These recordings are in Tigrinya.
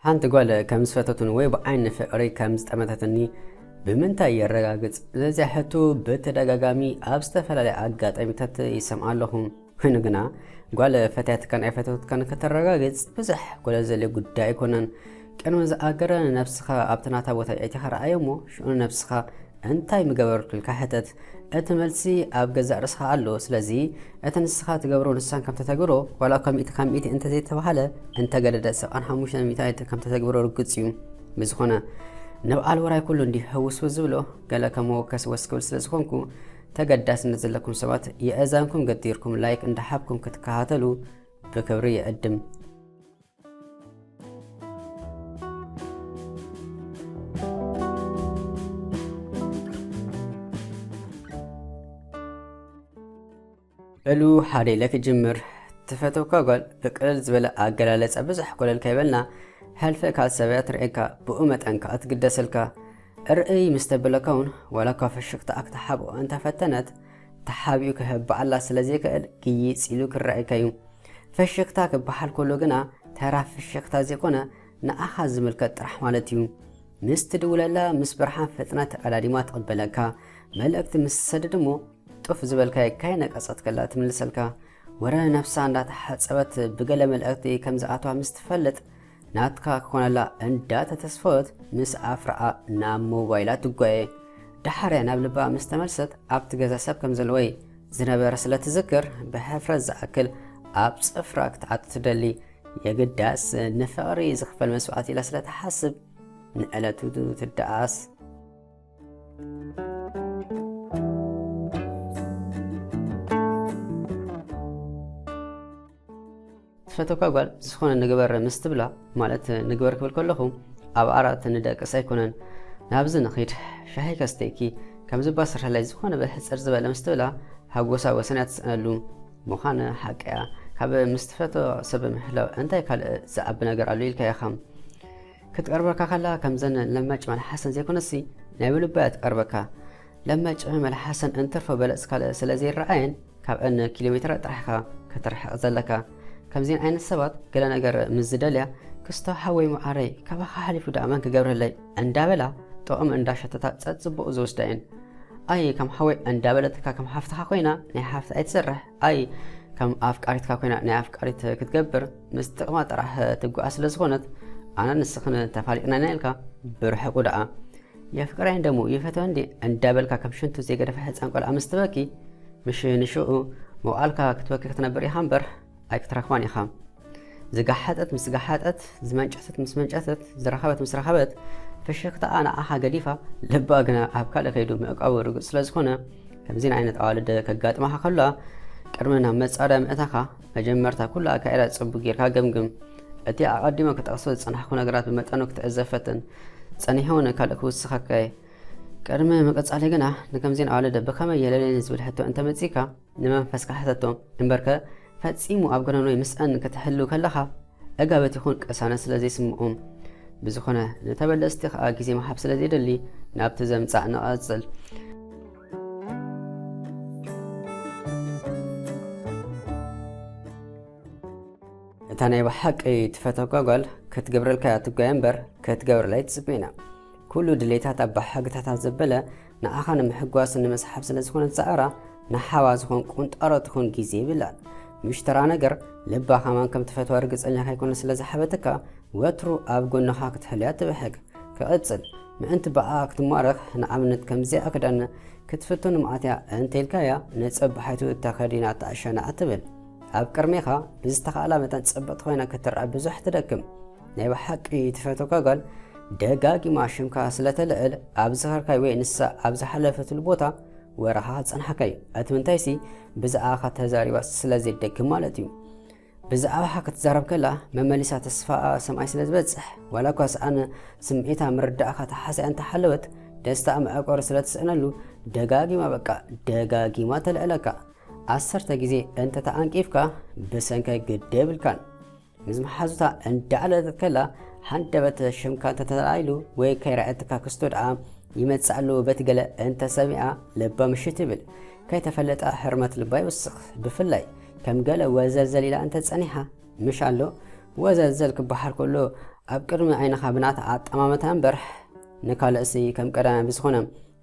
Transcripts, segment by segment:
ሓንቲ ጓል ከም ዝፈተቱን ወይ ብዓይኒ ፍቕሪ ከም ዝጠመተትኒ ብምንታይ የረጋግጽ? ዘዚኣ ሕቶ ብተደጋጋሚ ኣብ ዝተፈላለየ ኣጋጣሚታት ይሰምዓ ኣለኹ። ኮይኑ ግና፣ ጓል ፈትያትካን ኣይፈተወትካን ከተረጋግጽ ብዙሕ ጎለል ዘድልዮ ጉዳይ ኣይኮነን። ቅድሚ ዝኣገረ ንነብስኻ ኣብቲ ናታ ቦታ የእቲኻ ረኣዮ እሞ፣ ሽዑ ንነብስኻ እንታይ ምገበርኩ ኢልካ ሕተት። እቲ መልሲ ኣብ ገዛእ ርእስኻ ኣሎ። ስለዚ፣ እቲ ንስኻ ትገብሮ ንሳን ከም ተተግብሮ፣ ዋላ እኳ ሚእቲ ካብ ሚእቲ እንተዘይተባህለ፣ እንተገደደ ሰብዓን ሓሙሽተ ሚእታዊት ከም ተተግብሮ ርግጽ እዩ። ብዝኾነ፣ ንብዓል ውራይ ኩሉ እንዲህ ህውስውስ ዝብሎ፣ ገለ ከም መወከሲ ወስ ክብል ስለ ዝኾንኩ፣ ተገዳስነት ዘለኩም ሰባት የእዛንኩም ገዲርኩም ላይክ እንዳሓብኩም ክትከታተሉ ብክብሪ ይዕድም። በሉ ሓደ ኢለ ክጅምር። ትፈተውካ ጓል ብቅልል ዝበለ ኣገላለጸ ብዙሕ ኮለል ከይበልና ሕልፈ ካብ ሰብያ ትርእየካ ብኡ መጠን ከኣ ትግደሰልካ። ርእይ ምስ ተበለካ እውን ዋላ እኳ ፍሽኽታኣ ክትሓብኦ እንተፈተነት ተሓቢኡ ክህብዓላ ስለ ዘይክእል ግይጽ ኢሉ ክረኣየካ እዩ። ፍሽኽታ ክበሃል ከሎ ግና ተራ ፍሽኽታ ዘይኮነ ንኣኻ ዝምልከት ጥራሕ ማለት እዩ። ምስ ትድውለላ ምስ ብርሃን ፍጥነት ተቐዳዲማ ትቕበለካ። መልእክቲ ምስ ትሰድድ እሞ ጡፍ ዝበልካዮ ካይነቀጸትከላ ትምልሰልካ። ወረ ነብሳ እንዳተሓጸበት ብገለ መልእክቲ ከም ዝኣትዋ ምስ ትፈልጥ ናትካ ክኾነላ እንዳተተስፈወት ምስ ኣፍራኣ ናብ ሞባይላ ትጓየ። ደሓርያ ናብ ልባ ምስ ተመልሰት ኣብቲ ገዛ ሰብ ከም ዘለወይ ዝነበረ ስለ ትዝክር ብሕፍረት ዝኣክል ኣብ ጽፍራ ክትኣቱ ትደሊ። የግዳስ ንፍቕሪ ዝኽፈል መስዋእቲ ኢላ ስለ ትሓስብ ንዕለቱ ትደኣስ። ትፈተኳ ጓል ዝኾነ ንግበር ምስ ትብላ፣ ማለት ንግበር ክብል ከለኹ ኣብ ዓራት ንደቅስ ኣይኮነን። ናብዚ ንኺድ፣ ሻሂ ከስተይኪ፣ ከምዚ ባስርሕለይ ዝኾነ ብሕጽር ዝበለ ምስ ትብላ፣ ሃጎሳ ወሰን እያ ትስእነሉ። ምዃን ሓቂ እያ። ካብ ምስ ትፈትዎ ሰብ ምሕላው እንታይ ካልእ ዝዓቢ ነገር ኣሎ ኢልካ ኢኻ? ክትቀርበካ ከላ ከምዘን ለማጭ መልሓሰን ዘይኮነሲ ናይ ብልባ እያ ትቀርበካ። ለማጭ መልሓሰን እንትርፎ በለጽ ካልእ ስለ ዘይረኣየን ካብአን ኪሎ ሜትራት ጥራሕ ኢኻ ክትርሕቕ ዘለካ። ከምዚን ዓይነት ሰባት ገለ ነገር ምስ ዝደልያ፣ ክስቶ ሓወይ መዓረይ፣ ካባኻ ሓሊፉ ደኣ መን ክገብረለይ እንዳበላ ጥቕሚ እንዳሸተታ ጸጽቡቑ ዝወስዳ እየን። ኣይ ከም ሓወይ እንዳበለትካ ከም ሓፍትኻ ኮይና ናይ ሓፍቲ ኣይትሰርሕ። ኣይ ከም ኣፍቃሪትካ ኮይና ናይ ኣፍቃሪት ክትገብር ምስ ጥቕማ ጥራሕ ትጓኣ ስለ ዝኾነት ኣነ ንስኽን ተፋሊጥና ኢና ኢልካ ብርሕቑ ደኣ። የፍቅረኝ ደሞ ይፈትወን እንዴ እንዳበልካ ከም ሽንቱ ዘይገደፈ ህፃን ቆልዓ ምስ ትበኪ ምሽ ንሽኡ መውዓልካ ክትበኪ ክትነብር ኢኻ እምበር ኣይክትረኽባን ኢኻ። ዝጋሓጠት ምስ ጋሓጠት፣ ዝመንጨተት ምስ መንጨተት፣ ዝረኸበት ምስ ረኸበት፣ ፍሽኽታኣ ንዓኻ ገዲፋ፣ ልባ ግና ኣብ ካልእ ከይዱ ምዕቃቡ ርጉጽ ስለ ዝኾነ፣ ከምዚን ዓይነት ኣዋልድ ከጋጥማኻ ከሎ፣ ቅድሚ ናብ መጻወድያ ምእታኻ፣ መጀመርታ ኩሉ ኣካይዳ ጽቡቕ ጌርካ ገምግም። እቲ ኣቐዲመ ክጠቕሶ ዝጸናሕኩ ነገራት ብመጠኑ ክትዕዘብ ፈትን። ጸኒሑ እውን ካልእ ክውስኸካ እየ። ቅድሚ ምቕጻለይ ግና፣ ንከምዚን ኣዋልድ ብኸመይ የለልየን ዝብል ሕቶ እንተመጺእካ፣ ንመንፈስካ ሕተቶ። እምበርከ፣ ፈጺሙ ኣብ ገነኖይ ምስአን ክትሕሉ ከለኻ፣ ዕጋበት ይኹን ቅሳነት ስለ ዘይስምዖም። ብዝኾነ፣ ንተበለጽቲ ከኣ ግዜ ምሃብ ስለ ዘይደሊ፣ ናብቲ ዘምጻእ ንቐጽል። እታ ናይ ብሓቂ ትፈተኳ ጓል ክትገብረልካ እያ ትጓየ እምበር፣ ክትገብረላ ኣይትጽበይና። ኩሉ ድሌታታ ብሓግታታ ዘበለ ንዓኻ ንምሕጓስ ንምስሓብ ስለ ዝኾነ ዝጸዕራ፣ ንሓዋ ዝኾን ቁንጣሮ ትኹን ግዜ የብላን። ምሽ ተራ ነገር፣ ልባ ከማን ከም ትፈትዋ ርግጸኛ ከይኮነ ስለ ዝሓበተካ፣ ወትሩ ኣብ ጎንኻ ክትሕልያ ትብሕግ። ክቕጽል፣ ምእንቲ ብኣኣ ክትማረኽ፣ ንኣብነት ከምዚኣ ክዳን ክትፍቶ ንምኣትያ እንተ ኢልካያ፣ ንጸባሒቱ ተኸዲና ተኣሸናዕ ትብል። ኣብ ቅድሜኻ ብዝተኻእላ መጠን ጽብቕቲ ኮይና ክትረኣ ብዙሕ ትደክም። ናይ ብሓቂ ትፈትወካ ጓል ደጋጊማ ሽምካ ስለ ተልዕል፣ ኣብ ዝኸርካይ ወይ ንሳ ኣብ ዝሓለፈትሉ ቦታ ወረኻ ክጸንሓካ እዩ። እቲ ምንታይሲ ብዛዕባኻ ተዛሪባ ስለ ዘይደክም ማለት እዩ። ብዛዕባኻ ክትዛረብ ከላ መመሊሳ ተስፋኣ ሰምኣይ ስለ ዝበጽሕ፣ ዋላ እኳ ሰኣን ስምዒታ ምርዳእኻ ተሓሲኣ እንተሓለወት፣ ደስታኣ መዕቆሪ ስለ ትስእነሉ ደጋጊማ፣ በቃ ደጋጊማ ተልዕለካ። ዓሰርተ ግዜ እንተ ተዓንቂፍካ ብሰንከይ ግዲ የብልካን። ምስ መሓዙታ እንዳዕለለት ከላ፣ ሃንደበት ሽምካ እንተተላኢሉ ወይ ከይረኣየትካ ክስቶ ደኣ ይመጽእ ኣለዎ በቲ ገለ እንተሰሚዓ ልባ ምሽት ይብል። ከይተፈለጠ ሕርመት ልባ ይውስኽ። ብፍላይ ከም ገለ ወዘልዘል ኢላ እንተጸኒሓ፣ ምሽ ኣሎ ወዘልዘል ክበሃል ከሎ ኣብ ቅድሚ ዓይንኻ ብናታ ኣጠማምታ እምበር ንካልእሲ ከም ቀዳማይ ብዝኾነ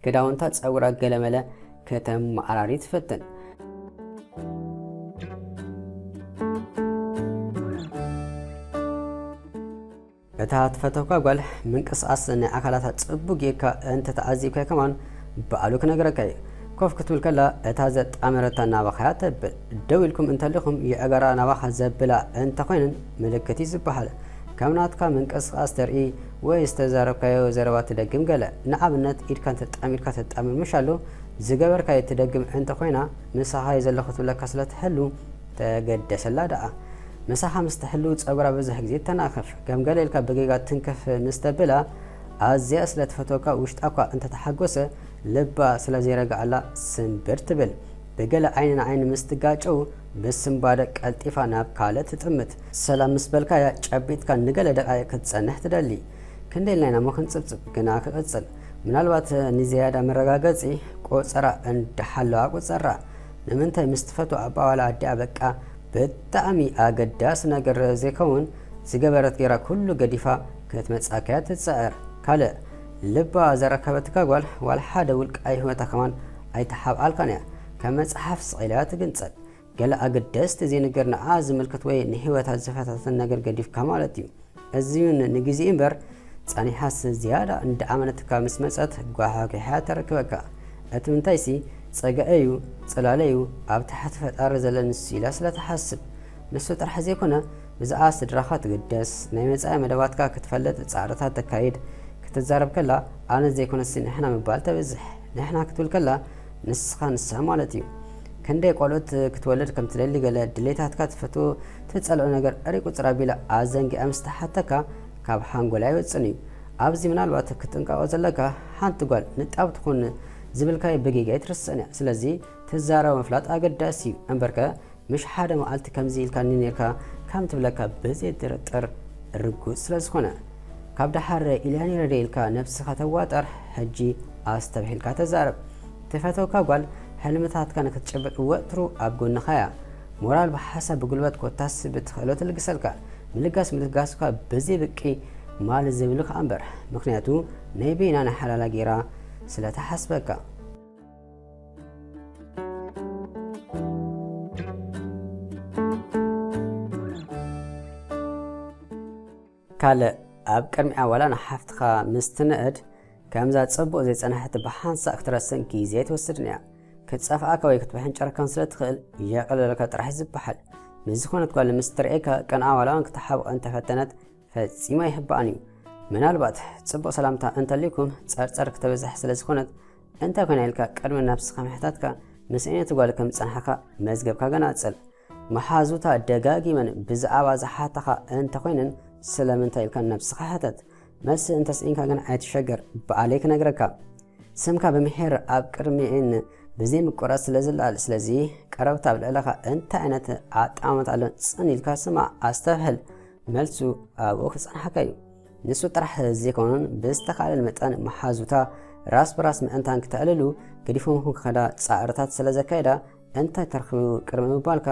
ክዳውንታ ጸጉራ ገለመለ ከተመዓራሪ ትፈትን። እታ ትፈተውካ ጓል ምንቅስቃስ ናይ ኣካላታ ጽቡቅ ጌርካ እንተ ተዓዚብካ ከማን ባዕሉ ክነግረካ እዩ። ኮፍ ክትብል ከላ እታ ዘጣመረታ ናባኻ እያ ተብል። ደው ኢልኩም እንተሊኹም የዕጋራ ናባኻ ዘብላ እንተኾይነን ምልክት እዩ ዝበሃል። ከም ናትካ ምንቅስቃስ ተርኢ ወይ ዝተዛረብካዮ ዘረባ ትደግም ገለ። ንኣብነት ኢድካ ተጣሚርካ ተጣምር ምሽ ኣሎ ዝገበርካዮ ትደግም እንተኾይና ምሳኻ እየ ዘለኹ ትብለካ ስለ ትሕሉ ተገደሰላ ደኣ። ምሳኻ ምስ ትሕሉ ጸጉራ ብዙሕ ግዜ ተናኽፍ። ከም ገለ ኢልካ ብጌጋ ትንክፍ ምስ ተብላ ኣዝያ ስለ ትፈትወካ ውሽጣ እኳ እንተተሓጎሰ ልባ ስለ ዘይረግኣላ ስምብር ትብል። ብገለ ዓይኒ ንዓይኒ ምስ ትጋጨው ብስንባደ ቀልጢፋ ናብ ካልእ ትጥምት። ሰላም ምስ በልካያ ጨቢጥካ ንገለ ደቃይቕ ክትጸንሕ ትደሊ። ክንደይ ኢልና ኢና እሞ ክንጽብጽብ ግና ክቕጽል። ምናልባት ንዝያዳ መረጋገጺ ቆጸራ እንዳሓለዋ ቁጸራ። ንምንታይ ምስ ትፈትዋ ኣባባላ ኣዲኣ በቃ ብጣዕሚ ኣገዳሲ ነገር ዘይከውን ዝገበረት ጌራ ኩሉ ገዲፋ ክትመጻካ እያ ትጽዕር። ካልእ ልባ ዘረከበትካ ጓል ዋላ ሓደ ውልቃዊ ህይወታ ከማን ኣይተሓብኣልካን እያ። ከም መጽሓፍ ስቕ ኢላ እያ ትግንጸል። ገለ ኣገደስቲ ዘይንገር ንዓ ዝምልከት ወይ ንህይወታ ዝፈታተን ነገር ገዲፍካ ማለት እዩ። እዚ እውን ንግዜኡ እምበር ጸኒሓስ ዝያዳ እንዳኣመነትካ ምስ መጸት ጓሓጒሓ ተረክበካ። እቲ ምንታይሲ ጸጋኤ እዩ፣ ጽላለ እዩ፣ ኣብ ታሕቲ ፈጣሪ ዘለ ንሱ ኢላ ስለ ትሓስብ። ንሱ ጥራሕ ዘይኮነ ብዛዕባ ስድራኻ ትግደስ፣ ናይ መጻኢ መደባትካ ክትፈልጥ ጻዕርታት ተካይድ። ክትዛረብ ከላ ኣነ ዘይኮነሲ ንሕና ምባል ተብዝሕ። ንሕና ክትብል ከላ ንስኻ ንስኻ ማለት እዩ። ክንደይ ቆልዑት ክትወልድ ከም ትደሊ ገለ ድሌታትካ ትፈትዎ ትጸልኦ ነገር ርቁጽር ኣቢላ ኣዘንጊኣ ምስ ተሓተካ ካብ ሓንጎል ኣይወጽን እዩ። ኣብዚ ምናልባት ክትጥንቀቆ ዘለካ ሓንቲ ጓል ንጣብ ትኹን ዝብልካዮ ብጌጋ ኣይትርስዕን እያ። ስለዚ ትዛረቦ ምፍላጥ ኣገዳሲ እዩ። እምበርከ ምሽ ሓደ መዓልቲ ከምዚ ኢልካኒ ኔርካ ከም ትብለካ ብዘይ ጥርጥር ርጉጽ ስለ ዝኾነ። ካብ ደሓር ኢልያ ነይረ ድየ ኢልካ ነብስኻ ተዋጠር፣ ሕጂ ኣስተብሒልካ ተዛረብ። ትፈተውካ ጓል ሕልምታትካ ንክትጭብጥ ወትሩ ኣብ ጎንኻ እያ። ሞራል ብሓሳብ ብጉልበት ኮታስ ብትኽእሎ ትልግሰልካ። ምልጋስ ምልጋስካ ብዘይ ብቂ ማል ዘይብሉ ከኣ እምበር፣ ምኽንያቱ ናይ በይና ናይ ሓላላ ጌራ ስለ ትሓስበካ። ካልእ ኣብ ቅድሚኣ ዋላ ንሓፍትኻ ምስ ትንእድ ከምዛ ጽቡቕ ዘይጸንሐት ብሓንሳእ ክትረስን ግዜ ኣይትወስድን እያ። ክትጸፍኣካ ወይ ክትብሕንጨረካን ስለ ትኽእል የቐለለካ ጥራሕ እዩ ዝበሃል። ምስ ዝኾነት ጓል ምስ ትርእየካ ቅንኣ ዋላ እውን ክትሓብኦ እንተፈተነት ፈጺሙ ኣይህባእን እዩ። ምናልባት ጽቡቕ ሰላምታ እንተልዩኩም ጸርጸር ክተበዝሕ ስለ ዝኾነት እንታይ ኮይና ኢልካ ቅድሚ ነብስኻ ምሕታትካ ምስ ኣየነይቲ ጓል ከም ዝጸናሕካ መዝገብካ ገናጽል። መሓዙታ ደጋጊመን ብዛዕባ ዝሓታኻ እንተኾይነን ስለምንታይ ኢልካ ነብስኻ ሕተት። መልሲ እንተስኢንካ ግን ኣይትሸገር፣ ባዕለይ ክነግረካ። ስምካ ብምሒር ኣብ ቅድሚኤን ብዘይ ምቁራጽ ስለ ዝለዓል፣ ስለዚ ቀረብታ ኣብ ልዕለኻ እንታይ ዓይነት ኣጠማምታ ኣሎ ጽን ኢልካ ስማዕ፣ ኣስተብህል። መልሱ ኣብኡ ክጸንሓካ እዩ። ንሱ ጥራሕ ዘይኮነን ብዝተኻእለን መጠን መሓዙታ ራስ ብራስ ምእንታን ክተዕልሉ ገዲፎምኩም ክኸዳ ጻዕርታት ስለ ዘካየዳ እንታይ ተረኽቡ ቅድሚ ምባልካ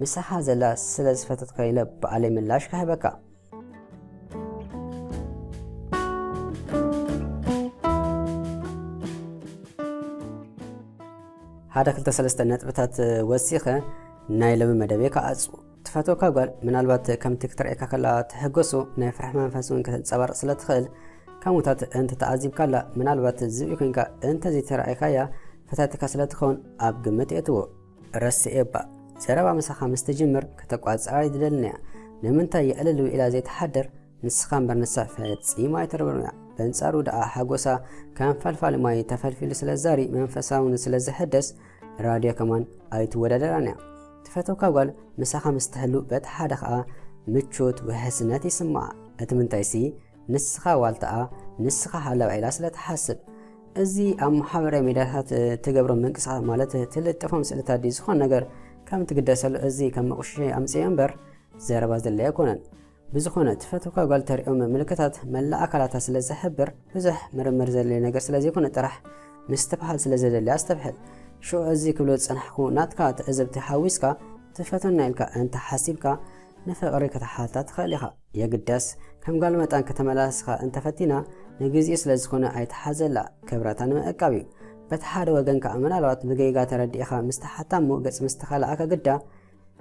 ምሳኻ ዘላ ስለ ዝፈተትካ ኢለ ባዕለይ ምላሽ ክህበካ። ሓደ ክልተ ሰለስተ ነጥብታት ወሲኸ ናይ ሎሚ መደበይ ክዓጹ። ትፈትወካ ጓል ምናልባት ከምቲ ክትርእየካ ከላ ትሕጎሱ ናይ ፍርሒ መንፈስ እውን ከተንጸባርቕ ስለ ትኽእል፣ ከምኡታት እንተተዓዚብካላ ምናልባት ዝብኢ ኮይንካ እንተዘይተራእየካያ ፈታቲካ ስለ ትኸውን ኣብ ግምት የእትዎ። ረስኤ እባ ዘረባ ምሳኻ ምስ ትጅምር ከተቋጽራ ኣይትደልን እያ። ንምንታይ የዕልል ውዒላ ዘይትሓድር ንስኻ እምበር ንሳ ፈጺማ ኣይትርብርብን እያ። በንጻሩ ደኣ ሓጎሳ ከም ፈልፋሊ ማይ ተፈልፊሉ ስለ ዛሪ መንፈሳ እውን ስለ ዝሕደስ ራድዮ ከማን ኣይትወዳደራን እያ። ትፈተውካ ጓል ምሳኻ ምስ ትሕሉ በቲ ሓደ ኸኣ ምቾት ውሕስነት ይስምዓ። እቲ ምንታይሲ ንስኻ ዋልታኣ ንስኻ ሓላዋ ኢላ ስለ ትሓስብ። እዚ ኣብ ማሕበራዊ ሚድያታት ትገብሮ ምንቅስቃስ ማለት ትልጥፎም ስእልታት ድዩ ዝኾነ ነገር ከም ትግደሰሉ እዚ ከም መቑሸሽ ኣምጽዮ እምበር ዘረባ ዘድለዮ ኣይኮነን። ብዝኾነ ትፈትውካ ጓል ተርእዮም ምልክታት መላእ ኣካላታ ስለ ዝሕብር ብዙሕ ምርምር ዘድለዮ ነገር ስለ ዘይኮነ ጥራሕ ምስትብሃል ስለ ዘደሊ ኣስተብሕል። ሽዑ እዚ ክብሎ ዝጸናሕኩ ናትካ ትዕዝብቲ ሓዊስካ ትፈትወና ኢልካ እንተ ሓሲብካ ንፍቕሪ ክትሓታ ትኽእል ኢኻ። የግዳስ ከም ጓል መጠን ከተመላልስኻ እንተፈቲና፣ ንግዜኡ ስለ ዝኾነ ኣይትሓዘላ፣ ክብረታ ንምዕቃብ እዩ። በቲ ሓደ ወገን ከኣ ምናልባት ብጌጋ ተረዲእኻ ምስ ተሓታ እሞ ገጽ ምስ ተኸልኣካ ግዳ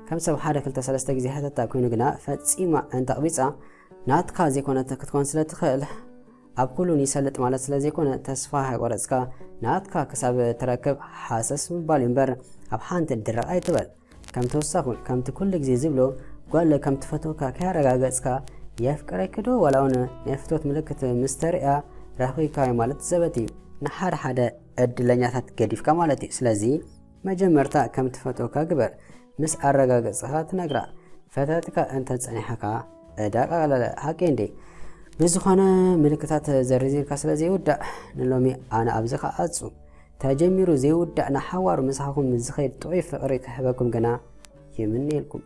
ከም ሰብ ሓደ ክልተ ሰለስተ ግዜ ሕተታ ኮይኑ ግና ፈጺማ እንተቕቢጻ ናትካ ዘይኮነት ክትኮን ስለ ትኽእል፣ ኣብ ኩሉን ይሰልጥ ማለት ስለ ዘይኮነ ተስፋ ኣይቆረጽካ፣ ናትካ ክሳብ ትረክብ ሓሰስ ምባል እዩ እምበር ኣብ ሓንቲ ድርቕ ኣይትበል። ከም ተወሳኹ ከምቲ ኩሉ ግዜ ዝብሎ ጓል ከም ትፈትወካ ከያረጋገጽካ የፍቅረኪ ዶ ዋላ እውን ናይ ፍትወት ምልክት ምስ ተርእያ ረኺብካዮ ማለት ዘበት እዩ። ንሓደ ሓደ ዕድለኛታት ገዲፍካ ማለት እዩ። ስለዚ መጀመርታ ከም ትፈትወካ ግበር። ምስ ኣረጋገጽኻ ትነግራ። ፈታትካ እንተ ጸኒሓካ ዕዳ ቀለለ። ሓቂ እንዴ? ብዝኾነ ምልክታት ዘርዚርካ ስለ ዘይውዳእ ንሎሚ ኣነ ኣብዚ ክዓጹ። ተጀሚሩ ዘይውዳእ ንሓዋሩ ምሳኹም ዝኸይድ ጥዑይ ፍቕሪ ክሕበኩም ግና ይምነየልኩም።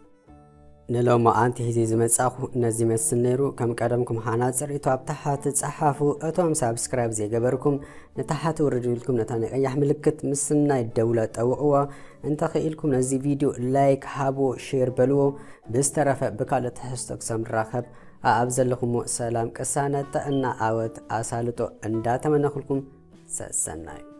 ንሎሚ ኣንቲ ሂዜ ዝመጻኹ ነዚ መስል ነይሩ። ከም ቀደምኩም ሓናጽር እቶ ኣብ ታሕቲ ጸሓፉ። እቶም ሳብስክራይብ ዘይገበርኩም ንታሕቲ ውርድ ኢልኩም ነታ ናይ ቀያሕ ምልክት ምስናይ ደውላ ጠውቕዎ። እንተኽኢልኩም ነዚ ቪድዮ ላይክ ሃብዎ፣ ሼር በልዎ። ብዝተረፈ ብካልእ ትሕዝቶ ክሳብ ንራኸብ ኣኣብ ዘለኹሞ ሰላም፣ ቅሳነት፣ ጥዕና፣ ዓወት፣ ኣሳልጦ እንዳተመነኹልኩም ሰሰናዩ።